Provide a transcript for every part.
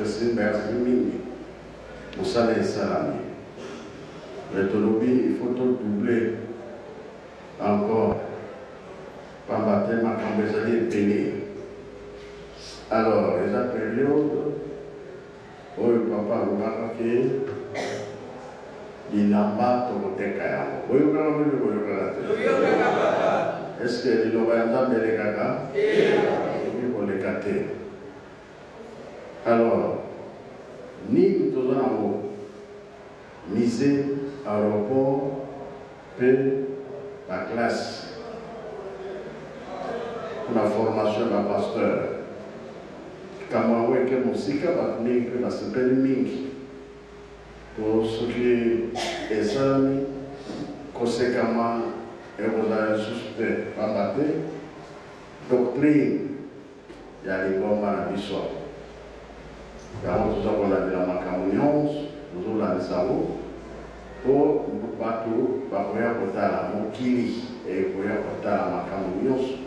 Topesi merci mingi, mosala esalami. Mais tolobi il faut to doubler encore pamba te makambo ezali ebele. Alors eza periode oyo papa alobaka ke bilamba tokoteka yango. Boyokaka bino boyokaka te? Toyokaka papa. Est ce que liloba ya Nzambe elekaka? Ekoki koleka te. Alors nini toza nango? Musee, aeroport pe ba classes pona formation ya ba pasteurs. Likambo yango eke mosika, bato mingi pe basepeli mingi po soki esalami kosekama ekozala lisusu te pamba te doctrine ya lingomba na biso. Yango toza kolandela makambo nionso, tozolandisa yango po batu bakoya kotala, mokili ekoya kotala makambo nionso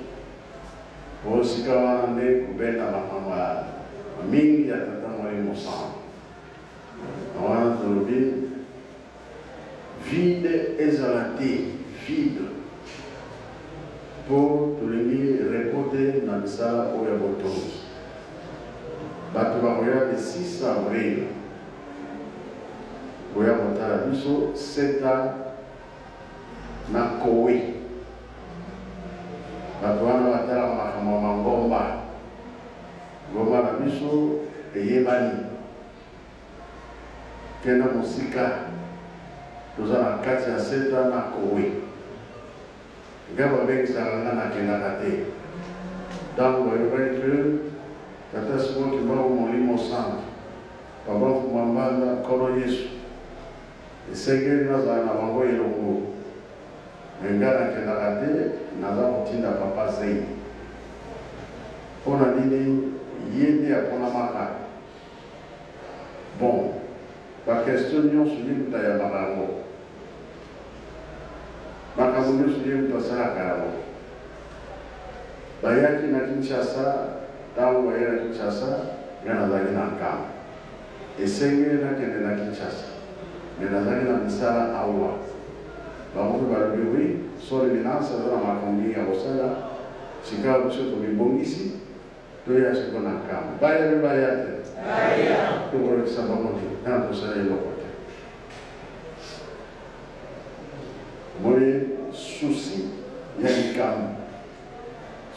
po esika wana nde kobenda makambo ya mingi ya Tata Molimo Santu. Na wana tolobi vide ezala te, vide po tolingi repos te na misala oyo ya botongi. Bato bakoya le 6 avril koya kotala biso CETA na Coe. Bato wana batalaka makambo ya mangomba. Ngomba na biso eyebani. Kenda mosika toza na kati ya CETA na Coe. Nga babengisaka nga nakendaka te. Tango bayokaki que Tata Simon Kimbangu Molimo Santu, Papa Mfumua Mbanda, Nkolo Yesu, esengeli nazala na bango elongo. Mais nga nakendaka te, naza kotinda Papa Zeyi. Pona nini ye nde aponamaka? Bon, ba questions nionso ye mutu ayambaka yango. Makambo nionso ye mutu asalaka yango. Bayaki na Kinshasa, tango baye na Kinshasa, nga nazalaki na Nkamba. Esengeli nakende na Kinshasa, mais nazalaki na misala awa. Bango pe balobi oui, Son Eminence aza na makambo mingi ya kosala, sikawa biso tomibongisi. Toya sikoyo na nkambo. Baya pe baya te? Baya. Tokolekisa bango te. Nanu tosali eloko te. Omoni souci ya likambo.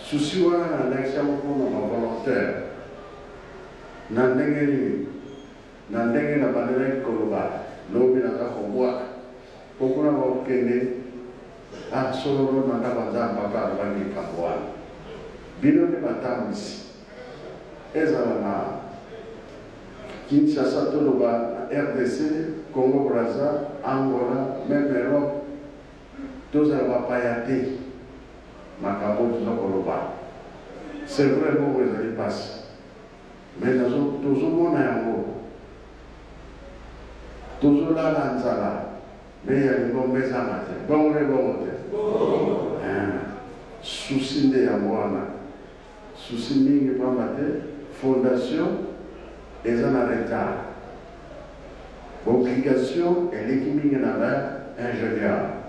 Souci wana nalakisi yango mpo na ba volontaires. Na ndenge nini? Na ndenge nabandelaki koloba lobi naza kobwaka po kuna bakokende ah solo na ndako ya Nzambe papa alobaki likambo wana. Bino nde batambwisi ezala na Kinshasa toloba na rdc, Congo Brazza, Angola meme Europe tozala bapaya te makambo oyo toza koloba c'est vrai mbongo ezali pasi. Mais nazo tozo mona yango tozo lala nzala mais ya lingomba ezanga te bongo nde bongo te eeh souci nde yango wana souci mingi pamba te fondation eza na retard ba obligation eleki mingi na ba ingenieur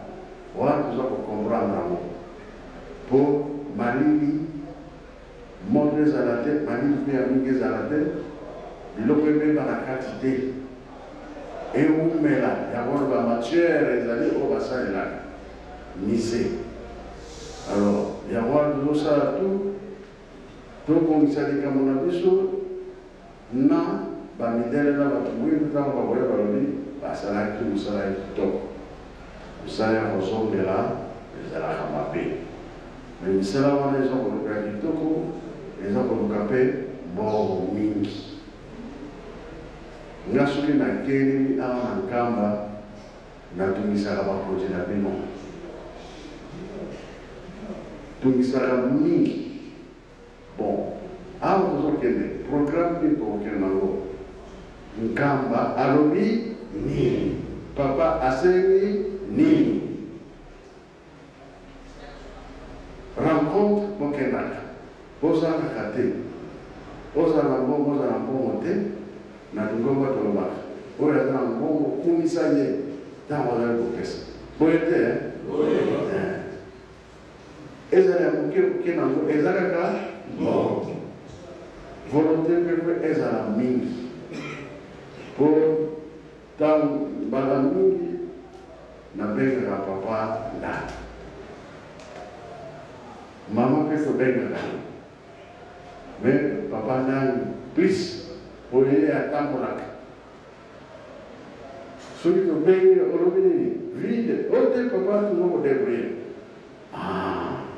wana toza ko comprendre yango po malili Moto ezala te, malili mpe ya mingi ezala te, biloko ebeba na kati te, ewumela. Yango wana ba matières ezali oyo basalelaka musee. Alors yango wana tozosala tout tobongisa likambo na biso na ba mindele na batu mwindu tango bakoya balobi basalaki mosala ya kitoko. Mosala ya kozongela ezalaka mabe mais misala wana eza koluka ya kitoko eza koluka pe mbongo mingi. Nga soki nakelemi awa na Nkamba natungisaka bakonzi na bino, tungisaka mingi. Bon awa tozo kende programme nini toko kende nango Nkamba alobi nini papa asengi nini rencontre bokendaka bozangaka te ozala na mbongo ozala na mbongo te. Na lingomba tolobaka, oyo aza na mbongo kumisa ye ntango azali kopesa. Boye te? Eh? Ezala ya moke moke nango eza kaka mbongo. Volonte mpe mpe ezala mingi po ntango mbala mingi nabengaka papa Ndala, mama mpe tobengaka ye. Mais papa nani plus oyo ye atambolaka soki tobengi olobi nini vide o te papa tozo ko debrouiller ah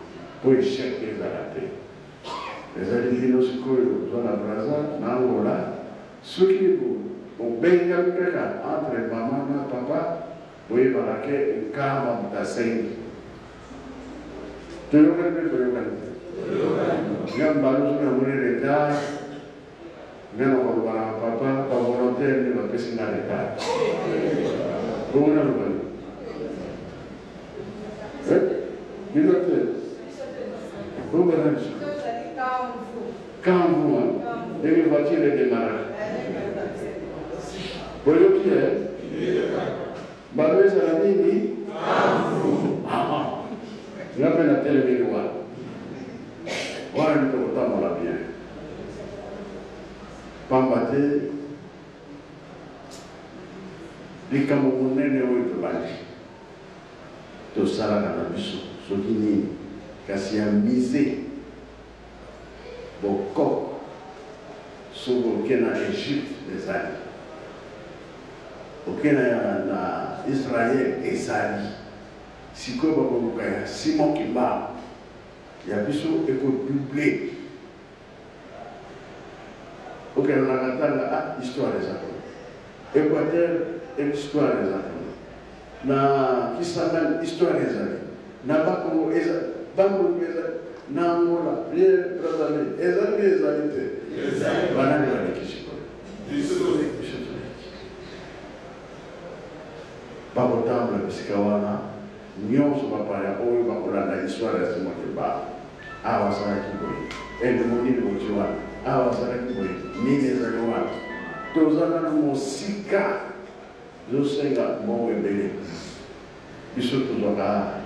po echec ezala te ezali bino sikoyo oza na Brazza na Angola soki obengami kaka entre mama na papa boyebaka ke nkamba moto asengi Toyokani mpe toyokani te. Nga mbala soki namoni retard, nga nakoloba na papa ba volontaire nde bapesi nga retard. Bongo naloba nini? Eh? Bino te? Bongo nani sikoyo? Kamvu, hein? Ndenge voiture edemaraka. Boyoki eh? Mbano ezala nini? Nga mpe natelemeli wana. Wana nde tokotambola bien. Pamba te likambo monene oyo tobandi tosalaka na biso soki nini kasi ya mise bokoko soki oke na Egypte ezali Oke na na Israël ezali sikoyo bakoluka ya Simon Kimbangu ya biso eko double okenda na Katanga ah histoire eza kuna Equateur histoire eza kuna na Kisangani histoire ezali na Bakongo eza Bandundu ezali na Angola bien Brazzaville ezali ezali te banani baleki sikoyo Biso toleki. Bakotambola bisika wana nionso bapaya oyo bakolanda histoire ya Simon Kimbangu. Awa asalaki boye, elembo nini botie wana? Awa asalaki boye, nini ezali wana? Toza nanu mosika, ezosenga mbongo ebele. Biso tozwaka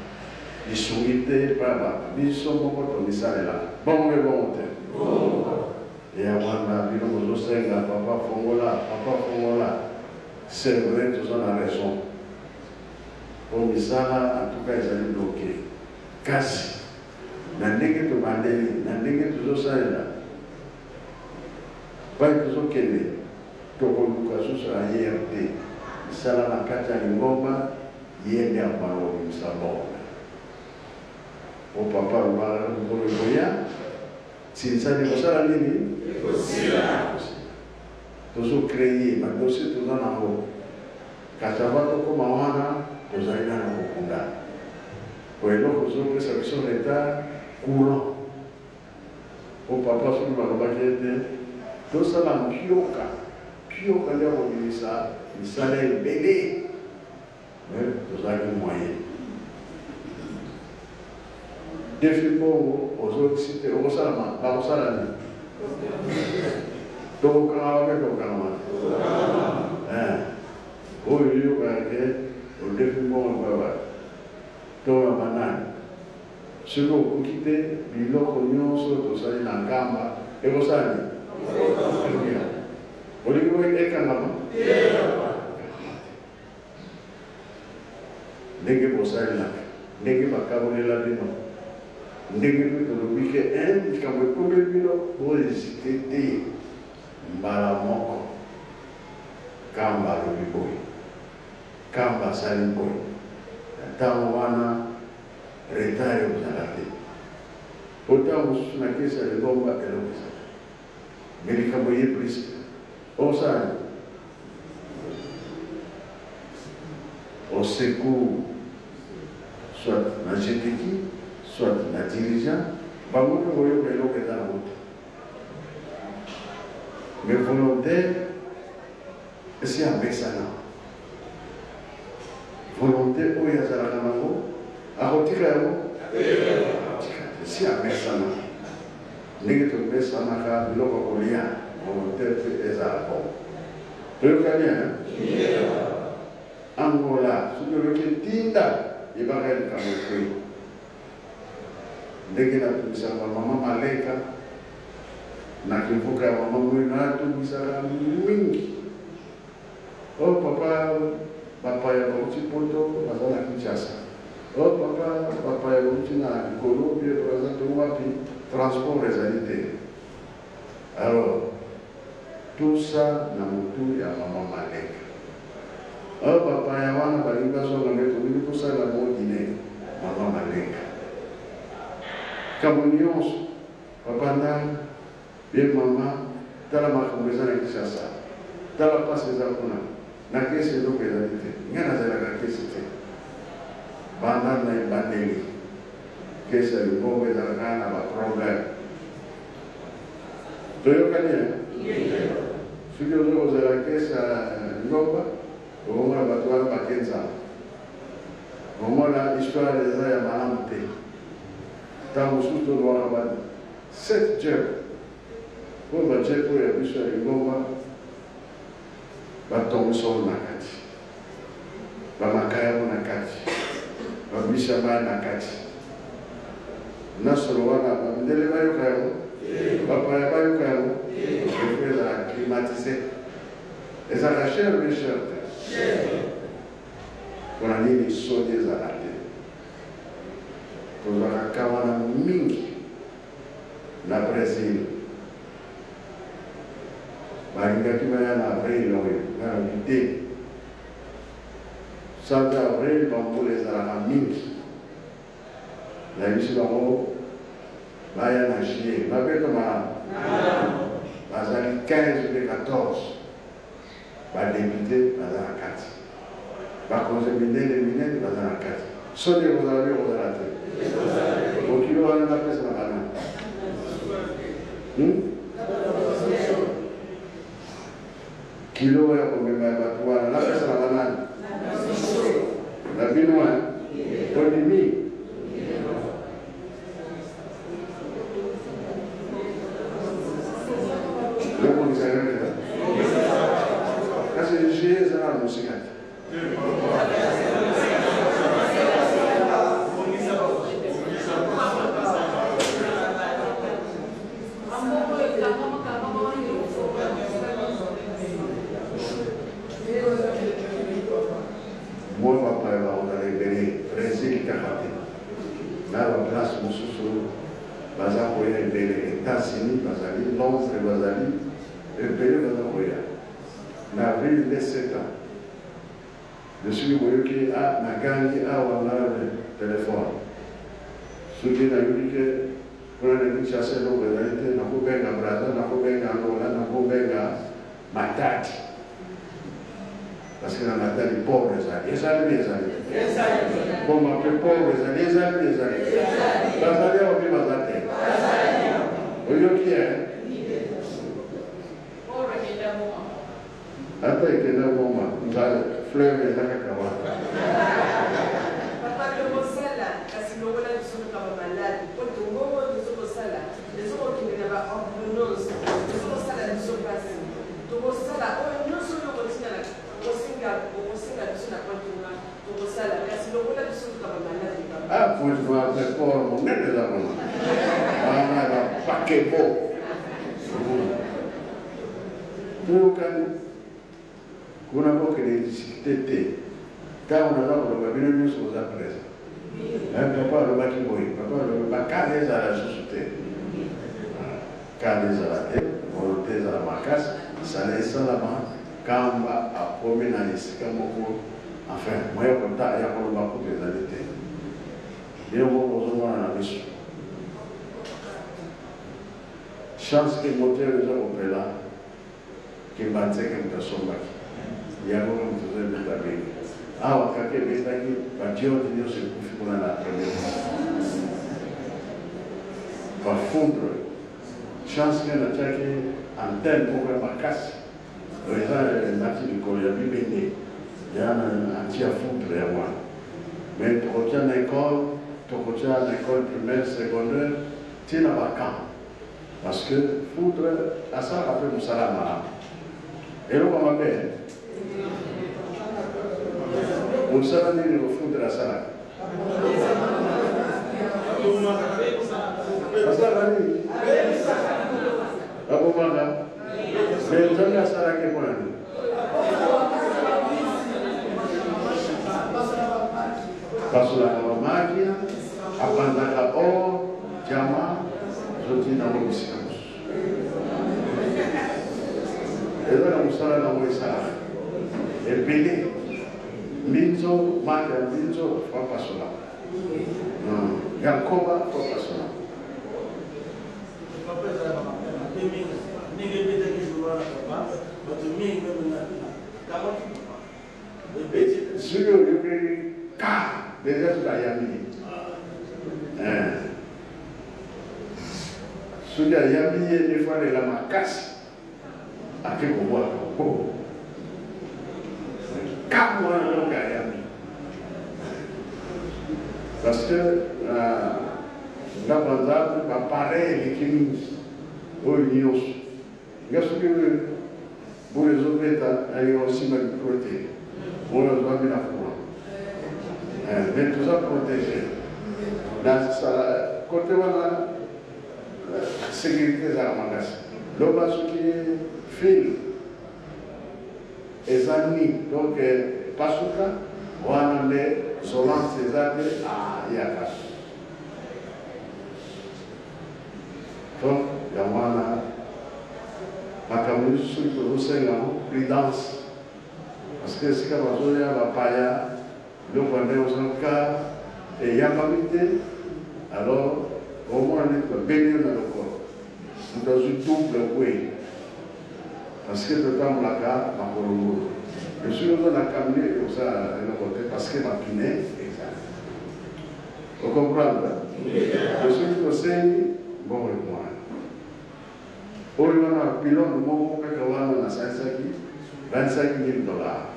lisungi te epai ya bato, biso moko tomisalelaka. Bongo mpe bongo te? Ya wana bino bozosenga papa fongola, papa fongola, c'est vrai toza na raison po misala en tout cas ezali bloque kasi na ndenge tobandeli, na ndenge tozosalela pai tozokende Tokoluka susu ailleurs te. Misala na kati ya lingomba ye nde akobanda kobimisa mbongo na ye. Po papa alobaka mokolo ekoya tsinsani ekosala nini? Ekosila. Tozo creer ba dossiers toza nango kasi avant tokoma wana tozali nanu kokunda. Po eloko ezo pesa biso retard courant. Po papa soki balobaki ete tosala mpioka, mpioka nde akobimisa misala ebele mais tozalaki moyen. Defi mbongo ozongisi te okosala ma bakosala nini? Tokokangama mpe tokokangama te. Eh, oyo oyokaka ke odefi mbongo epai wapi? To na banani? Soki okoki te, biloko nyonso oyo tosali na Nkamba ekosala nini? Ekoya. Olingi ekangama? Ekangama te. Ndenge bosalelaka, ndenge bakabolela bino, ndenge mpe tolobi ke eh, likambo ekomeli bino, bo hesiter te mbala moko. Nkamba alobi boye, Nkamba asali boye. Na ntango wana Retard ekozala te. Po tango mosusu na caisse ya lingomba eloko eza te. Mais likambo eye brusque. Okosala nini? Au secours soit na GTQ soit na dirigeant bango pe koyoka eloko eza nango te. Mais volontaire esi amesana. Volonte oyo azalaka nango akotika yango? Akotika te. Si amesana ndenge tomesanaka biloko ya kolia, volonte mpe ezala bongo. Toyokani hein? Angola soki oyoki etinda yebaka ye likambo ekweyi. Ndenge natungisaka ba mama Maleka na kimvuka ya mama Mwino atungisaka mingi. Oh papa bapaya bawuti poto baza na Kinshasa. Oh papa bapaya bawuti na likolo bien baza to wapi transport ezali te. Alors tout ça na mutu ya maman Maleka. Oh ba paya wana balingi bazonga mais tolingi tosala bango diner maman Maleka. Likambo nionso papa Ndala bien maman tala makambo eza na Kinshasa tala pasi eza kuna na kesi eloko ezali te ngai nazelaka kesi te banda na ebandeli kesi ya libongo ezalaka kaka na ba problème. Toyokani hein? Soki ozo kozela caisse ya lingomba, okomona bato wana bake nzala. Okomona histoire eza ya malamu te. Tango mosusu tolobaka ba 7 jeep oyo ba jeep oyo ya biso ya lingomba batongisa oyo na kati, ba makayabo na kati, ba mbisi ya mayi na kati. Nasolo wana ba mindele bayoka yango? Bapaya bayoka yango? Il faut ezala climatise. Ezalaka cher ou bien cher te? Pona nini soni ezala te? Tozwaka cas wana mingi na Bresil. Balingaki baya na avril oyo, nga nalobi te. Sanza ya avril ba mbula ezalaka mingi. Nayebisi bango baya na juillet. Mabe to malamu? Bazali 15 ou bien 14 ba deputes baza na kati. Bakonzi minene minene baza na kati. Soni ekozala bi ekozala te? Bokilo wana napesa na banani? Hmm? Kilo ya komema ya bato wana napesa na banani? Na bino hein? Bondimi? Bobongisa kaka. Kasi juillet eza nanu mosika te. Mwa bapaya bakozala ebele, Bresil kaka te, na ba place mosusu baza koya ebele, Etats-Unis bazali, Londres bazali, ebele baza koya. Na avril nde 7 ans. Mais soki boyoki ah nagangi awa nga na telephone soki nayoki ke kuna na Kinshasa eloko ezali te nakobenga Brazza nakobenga Angola nakobenga Matadi parce que na Matadi port ezali ezali bi ezali te Boma pe port ezali ezali bi ezali te bazali awa pe baza te oyoki eh Ata ekenda Goma nzala fleuve eza kaka wana. Papa tokosala kasi longola biso kaka ba malade po tongongo oyo tozokosala ezokokende na ba ordonnance ezokosala biso pasi tokosala oyo nioso oyo okotinda na okosenga okosenga biso na pointe noire tokosala kasi longola biso kaka ba malade papa. Ah pointe noire pe port monene eza kuna wana ba paquebot. Toyokani kuna bokende discuter te tango naza koloba bino nionso boza present eh papa alobaki boye papa alobi ba kanda ezala lisusu te kanda ezala te volonte ezala makasi sala esalama kamba akomi na esika moko enfin moyen ya koloba kutu ezali te bino moko bozomona na miso. Chance que moteur eza kopela Kimbanseke mutu asombaki yango kaka mutu ezo ebeta mingi awa kake ebetaki ba diode nionso ekufi kuna na premier place ba foudre chance que natiaki antenne moko ya makasi donc eza emati likolo ya bibende ya na anti ya foudre yango wana mais tokotia na ecole tokotia na ecole primaire secondaire ti na ba camp parce que foudre asalaka pe musala ya malamu. Eloko mabe mosala nini kofutela asalaka? Asalaka nini? Abomaka. Me Nzambe asalaki mpo na nini? Basolaka bamakia, apanzaka or, diamant, azotinda yango bisika mosusu. Eza na mosala na yango esalaka ebele. Mbinzo, maki ya mbinzo, bapasola. Ya nkoba, bapasola. Papa ezalaka mabe mingi ndenge ebetaki jour wana papa bato mingi meme na kangaki papa ebeti. Soki oyoki ka deja soki ayambi ye soki ayambi ye nde fo alela makasi ake kobwaka po ka wana donc ayambi parce que na ndako ya Nzambe bapareil eleki mingi oyo nyonso nga soki mbula ezobeta nalinga kosimba micro te oyo azwami na courant mais toza protege na kote wana sécurité ezalaka makasi. Loba soki fil eza ni donc pasuka wana nde zolance eza te yaka. Donc yango wana makambo nyonso soki tozosenga yango prudence parce que esika bazoya bapaya biloko ya ndenge ozoka eyambami te, alors omona neti babengi yo na lokolo moto azwi double okwei parce que totambolaka makolo ngulu. Soki oza na camion ekosala eloko te parce que bapine eza ocomprendre. Soki tosengi mbongo ekomwana oyo wana pylone moko kaka wana nasalisaki 25 000 dollars.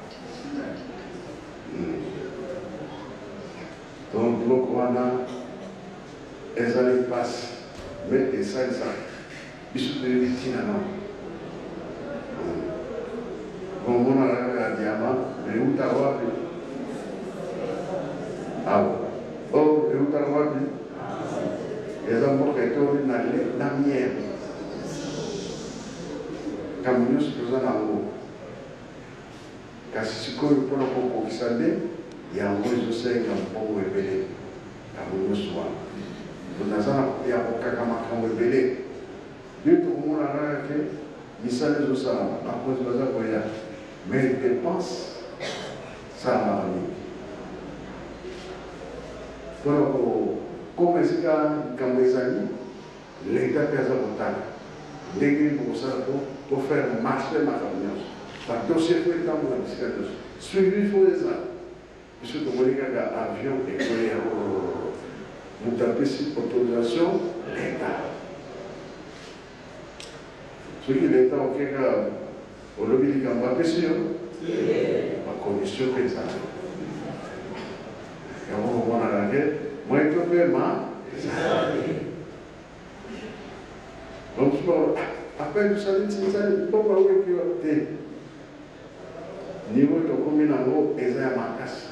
Donc biloko wana ezali mpasi me esalisaka biso toyebi ntina nango. Omonaka kaka diama me eutaka wapi? Awa or eutaka wapi? Eza mboka etondi na lait na miel. Kambo nyonso toza na yango, kasi sikoyo mpona kokokisa nde yango ezosenga mbongo ebele. Kambo nyonso wana naza ya kokaka makambo ebele nde tokomona kaka ke misala ezosalama, bakonzi baza koya, mais dépense salamaka mingi mpona kokoma esika likambo ezali. Leta mpe aza kotala ndenge nini bokosala mpo bofaire marche makambo nyonso, badossier fo etambola bisika nyonso, suivi fo ezala. Biso tomoni kaka avion ekweya, moto apesi autorisation leta. Soki leta oke kaka olobi likambo apesi yo bacondition mpe ezala yango komonaka ke moyen to pema ezali. Bamosusu apres tosali ntinsani mbongo yango ekiwa te. Niveau tokomi nango eza ya makasi,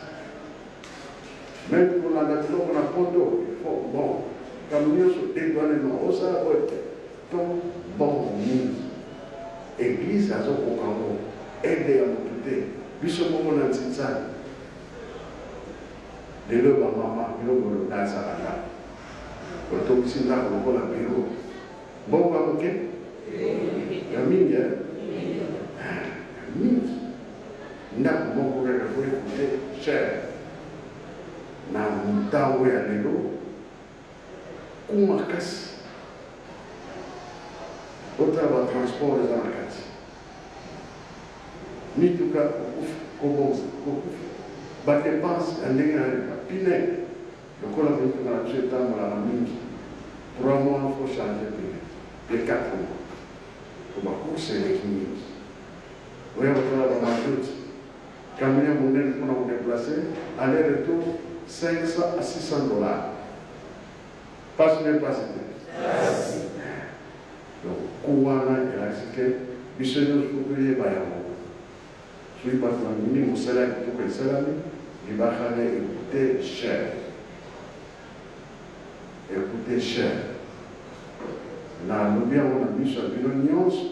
meme kolanda biloko na poto il faut bon kambo nyonso dédouanement osala boye te to mbongo mingi. Église azokoka ngo aide ya motu te, biso moko na ntinsani. Lelo bamama bino bolodalisaka ndako, otongisi ndako lokola biro, mbongo ya moke ya mingi ya mingi, ndako moko kaka po ekute cher na ntango ya lelo ku makasi. Otala batransport eza na kati, mituka kokufa kobonza kokufa, badepense ya ndenge na bapine lokola mituka na biso etambolaka mingi, 3 mois faut changer pine pe 4 mois po bacourse eleki mingi. Oya kotala bamazuti, camion ya monene mpona kodeplace aller retour 500 à 600 dollars. Pasi nde pasi te. Donc ku wana elakisi ke biso nyonso toyeba yango. Soki bato bandimi mosala ya kitoko esalami, libakana ecoute cher. Ecoute cher. Nalobi yango na miso ya bino nionso,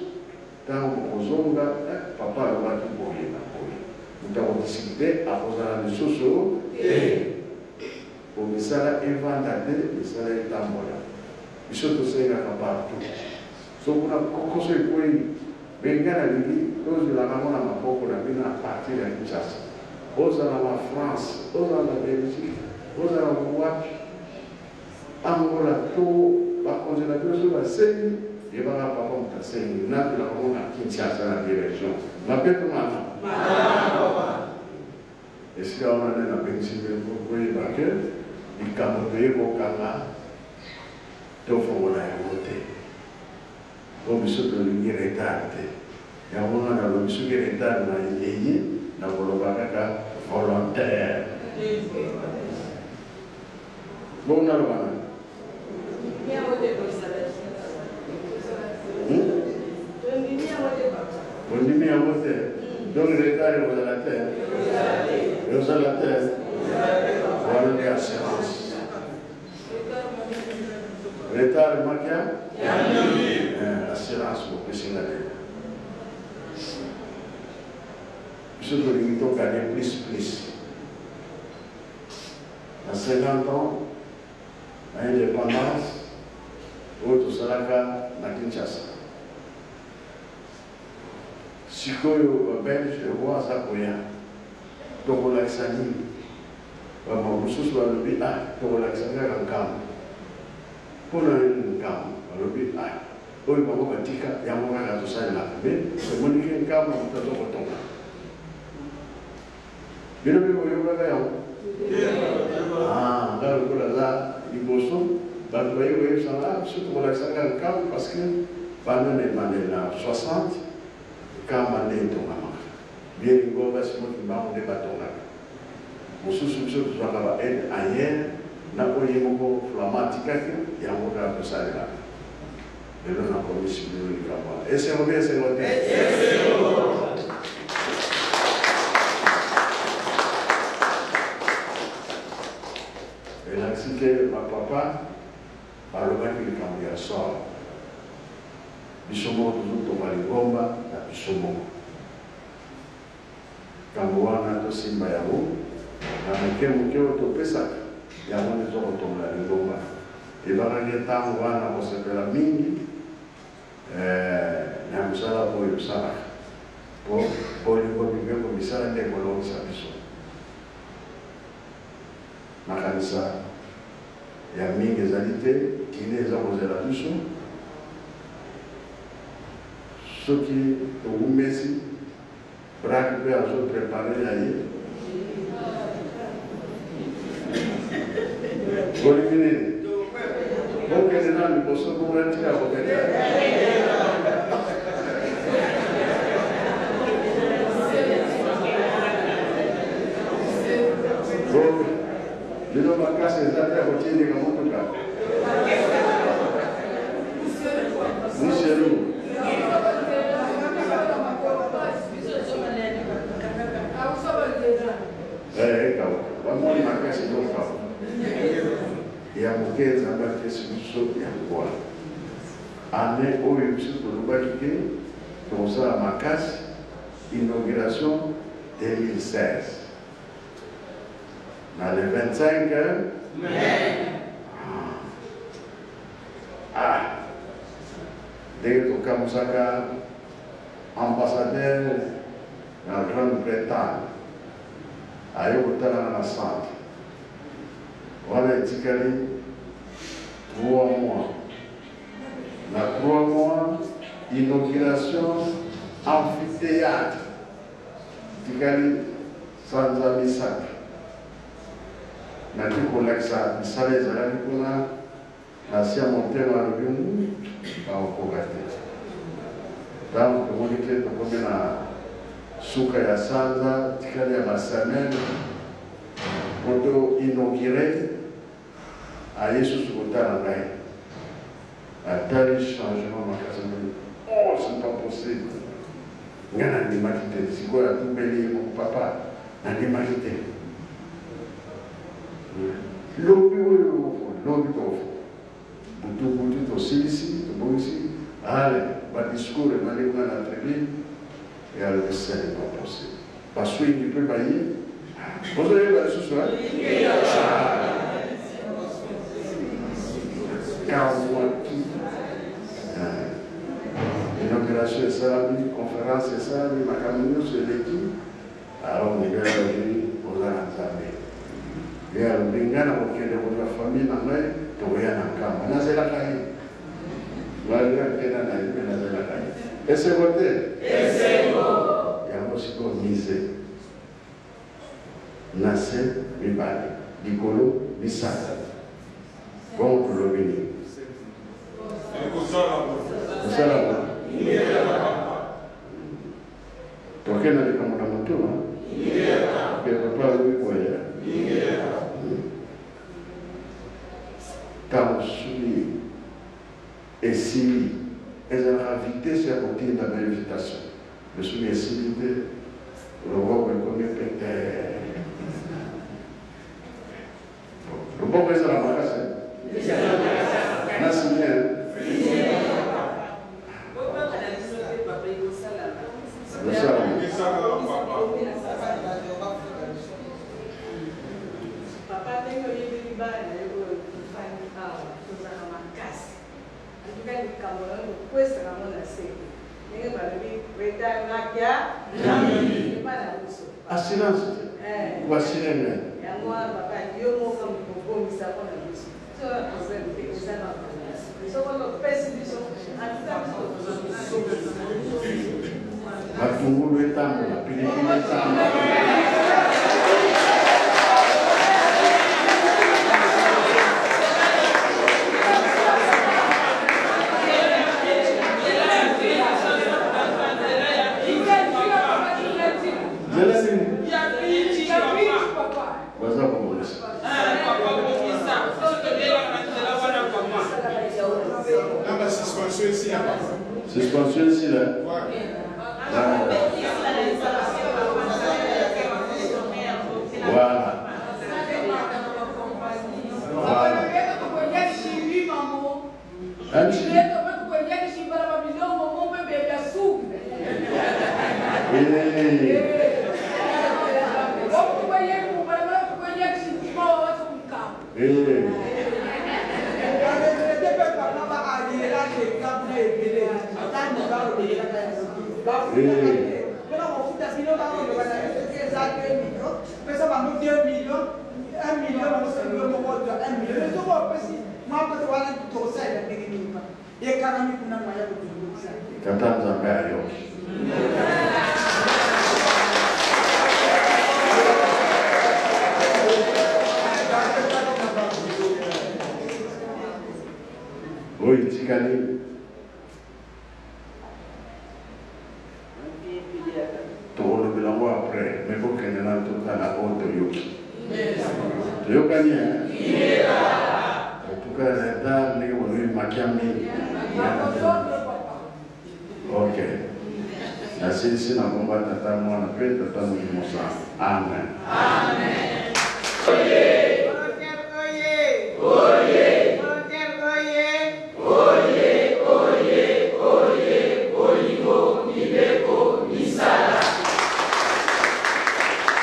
tango bokozonga, eh, papa alobaki boye na boye. Moto ako discuter akozala lisusu te. Po misala evanda te, misala etambola. Biso tosengaka partout. Soki kuna kokoso ekweyi, mais nga nalingi tozwelaka yango na maboko na bino à partir ya Kinshasa. Ozala na France, ozala na Belgique, ozala wapi, Angola to bakonzi na bino soki basengi, yebaka papa moto asengi, nazwelaka yango na Kinshasa na direction. Mabe to malamu? Malamu papa. Esika wana nde nabengisi bino po boyeba que likambo toye kokanga, tofongola yango te. Po biso tolingi retard te. Yango nga nalobi soki retard na eye nakoloba kaka volontaire. Bongo naloba nani? Bondimi yango te? Donc retard ekozala te? Ekozala te? Wana nde assurance. Retard makia? Eh, assurance bopesi nga deja. Biso tolingi to gagner plus plus. Na 50 ans na independance oyo tosalaka na Kinshasa. Sikoyo ba belge roi aza koya tokolakisa nini? Ba mosusu balobi ah tokolakisa kaka nkambo. Pona nini nkambo? Balobi ah oyo bango batika yango kaka tosalelaka mais tomoni ke nkambo moto azo kotonga. Bino pe boyokaka yango? Ah nga lokola aza liboso batu baye koyebisa nga ah biso tokolakisa kaka nkambo parce que banda na ebandeli na 60 nkamba nde etongamaka. Bien lingomba Simon Kimbangu nde batongaka. Mosusu biso tozwaka ba aide ailleurs na oyo ye moko Flamand atikaki yango kaka tosalelaka. Lelo nakomisi bino likambo wana. Esengo bien esengo te? Esengo! Elakisi ke ba papa balobaki likambo ya solo. Biso moko tozotonga lingomba na biso moko. Likambo wana tosimba yango na moke moke oyo topesaka, yango nde tokotonga lingomba. Ebakaki ntango wana kosepela mingi ee, na mosala oyo osalaka, mpo bolingo, mibeko, misala nde ekolongisa biso. Nakanisa ya mingi ezali te, diner eza kozela biso. Soki towumesi, Braque pe azo preparer ya ye. Bolingi nini? Bokende nanu liboso bongo natika kobeta. Bino makasi eza te ya kotindika motuka. Muselu. Eh, ekauka. Bamoni makasi ezokauka. Ya moke Nzambe apesi biso yango wana. Annee oyo biso tolobaki ke tokosala makasi inauguration 2016. Na le 25 mai. Ah! Ndenge tokamusaka ambassadeur na Grande-Bretagne aye kotala nga na centre wana etikali 3 mois na 3 mois inauguration amphithéâtre Etikali sanza misato, nake kolakisa misala ezalaki kuna. Na se ya motema alobi, Hum, bakokoka te. Tango tomoni te tokomi na suka ya sanza, etikali ya ba semaines po to inaugurer, aye susu kotala ngai, atali changement makasi, alobi, Oh, c'est pas possible! Ngai nandimaki te. Sikoyo atumbeli ye moko, Papa, nandimaki te. Lobi oyo, lobi tofo. Butu butu tosilisi, tobongisi. Ale, ba discours ebandi kuna na tribune. Ye alobi ce n'est pas possible. Baswingi mpe baye. Bozoyeba lisusu hein? Kamwaki. Inauguration esalami, conference esalami, makambo nyonso eleki. Alors Miguel alobi oza na Nzambe. Ye alobi ngai nakokende kozwa famille na ngai, tokoya na Nkamba. Nazelaka ye. Ngai akenda na ye mpe nazelaka ye. Esengo te? Esengo! Yango sikoyo mise na se mibale, likolo misato. Bongo tolobi nini? Kosala Toke na likambo na motu ke papa alobi boye ntango soki esili ezalaka vitesse ya kotinda ba invitation mais soki esili te loboko ekomi pete loboko ezala makasi na signe. Papa ndenge oyebeli bana na yo oyo tofandi awa tozalaka makasi en tout cas likambo na yo tokwesaka yango na se te ndenge balobi retard makia epa na biso. Assurance te ko assurer ngai. Yango wana papa yo moko kobongisa mpo na biso so na problème te eza na soki opesi biso en tout cas biso. Matungulu etambola, pilipili etambola. Nzela nini baza kobongisa? Na ba suspension esila papa. Suspension esila. Voilà. Voilà. Anchi. Eh. Eh. Pesa bango 2 millions, 1 million, bango soki moko 1 million, soki opesi mwa wana tokosalela ndenge nini? Ekangami kuna maya kokongisa. Tata Nzambe ayoki. Oyo etikali tokolobela yango après, mais bokende na totala oyo toyoki. Toyokani en tout cas retard ndenge bolobi makia mingi. Ok, nasilisi na komba Tata, Mwana mpe Tata Molimo Santu. Amen. Volontaire oye! Oye! Volontaire oye! Oye, oye, oye, bolingo, mibeko, misala.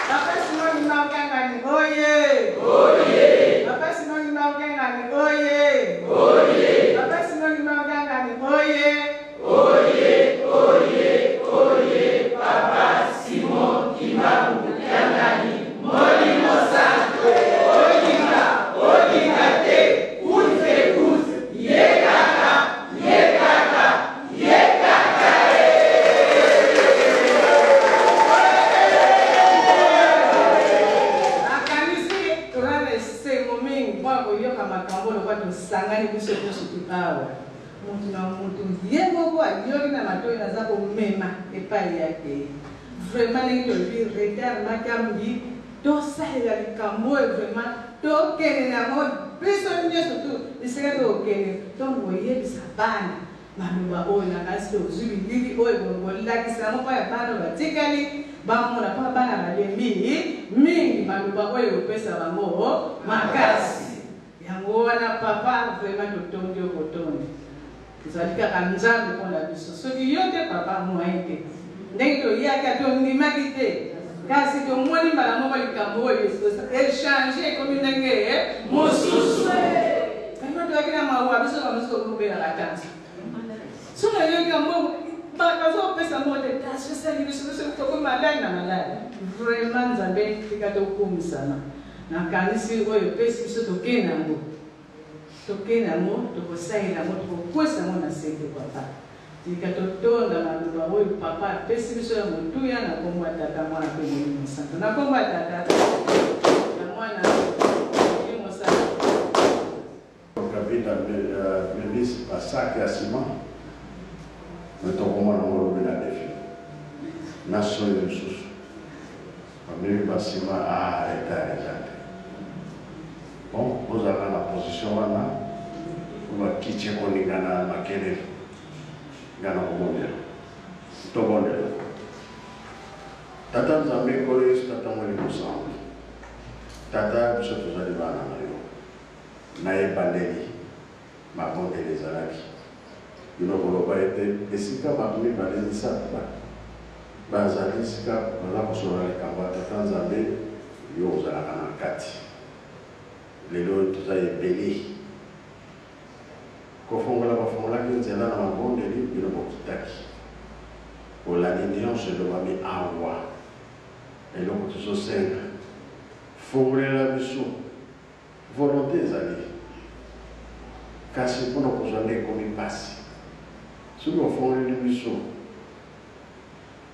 Papa Simon Kimbangu oye! Oye! Papa Simon Kimbangu oye! Oye! Papa Simon Kimbangu oye! Oye, oye, oye, Papa Simon Kimbangu Kiangani, Molimo Santo, olinga, olinga te, coûte que coûte, ye kaka, ye kaka, ye kaka. Nakanisi toza na esengo mingi mpona koyoka makambo lokwa tosangani biso nyonso tu awa, mutu na mutu ye moko ayoki na matoi naza komema epai yake. Vraiment ndenge tolobi retard makambi, tosalela likambo oyo vraiment tokende nango biso nyonso tu bisika tokokende. Ntongo koyebisa bana. Maloba oyo nakanisi tozwi bilili oyo kolakisa yango mpo ya bana oyo batikali bamona mpo bana balembi mingi maloba oyo ekopesa bango makasi. Yango wana papa vraiment totondi yo kotondi. Ozali kaka Nzambe mpo na biso. Soki yo te papa moyen te. Ndenge toyaki ata ondimaki te kasi tomoni mbala moko likambo oyo echange ekomi ndenge mosusu. Vraiment toyaki na mawa biso ba mosusu tokobelaka tension. Soki oyoki yango bazopesa mbongo te tension esali biso biso tokomi maladi na maladi. Vraiment Nzambe tika tokumisama. Nakanisi oyo epesi biso tokei na yango. Tokei na yango, tokosalela yango, tokokwesa yango na se te papa. Tika totonda maloba oyo papa apesi biso ya motuya na kombo ya Tata, Mwana mpe Molimo Santo. Na kombo ya Tata, ya Mwana, Molimo Santo. Kabila amemisi ba sac ya ciment mais tokomona yango lobi na defile na soni mosusu bamemi ba ciment ah retard eza te bon bozalaka na position wana po bakiti ekoningana na makelele nga nakobondela tobondela Tata Nzambe Nkolo Yesu Tata Molimo Santu Tata biso tozali bana na yo Na ebandeli, mabondeli ezalaki. Bino koloba ete esika bato mibale misato ba bazali esika baza kosolola likambo ya Tata Nzambe, yo ozalaka na kati. Lelo oyo toza ebele. Kofongola bafongolaki nzela na mabondeli, bino bokitaki. Bolandi nionso elobami awa. Eloko tozosenga, fongolela biso. Volonte ezali, kasi mpo na kozwa nde ekomi mpasi. Soki ofongoleli biso,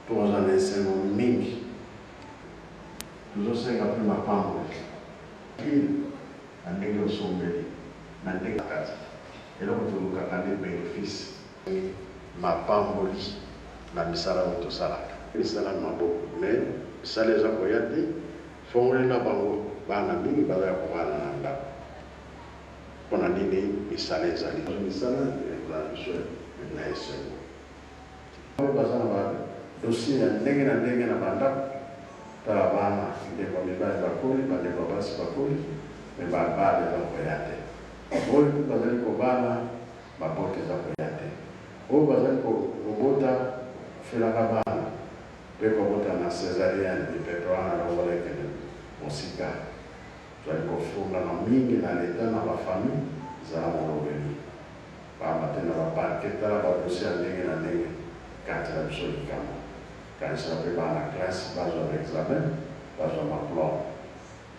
tokozala na esengo mingi. Tozosenga mpe mapamboli. Na ndenge osombeli, na ndenge kati. Eloko tolukaka nde benefice. Mapamboli na misala oyo tosalaka. Misala na maboko, mais misala eza koya te. Fongolela bango bana mingi baza ya kobala na ndako pona nini misala ezali. Misala ekozala biso na esengo. Oyo baza na ba dossier ya ndenge na ndenge na ba ndako tala bana ndeko ya mibali bakoli ba ndeko ya basi bakoli mais ba bala eza koya te oyo pe bazali kobala mabota eza koya te oyo bazali kobota kofelaka bana Mpe kobota na cesarienne, mipepe wana longola ekende mosika. Tozali kofundama mingi na leta na ba famille, zala molobeli. Pamba te na ba parquet tala ba dossier ya ndenge na ndenge, katela biso likambo. Kanisela mpe bana classe bazwa ba examen, bazwa maplome.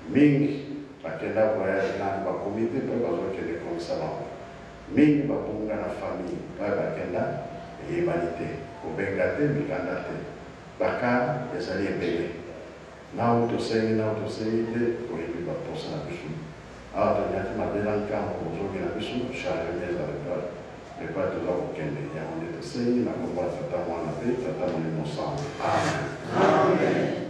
Mingi bakenda voyage nanu bakomi te mpe bazo kende komisa bango. Mingi babunga na famille epai bakenda eyebani te. Kobenga te, mikanda te. Ba cas ezali ebele. Nau tosengi nau tosengi te oyebi ba posa na biso. Awa toniati mabela nkambo bozongi na biso chargement ezala epai epai toza kokende. Yango nde tosengi na kombo ya Tata, Mwana mpe Tata Molimo Santu. Amen. Amen.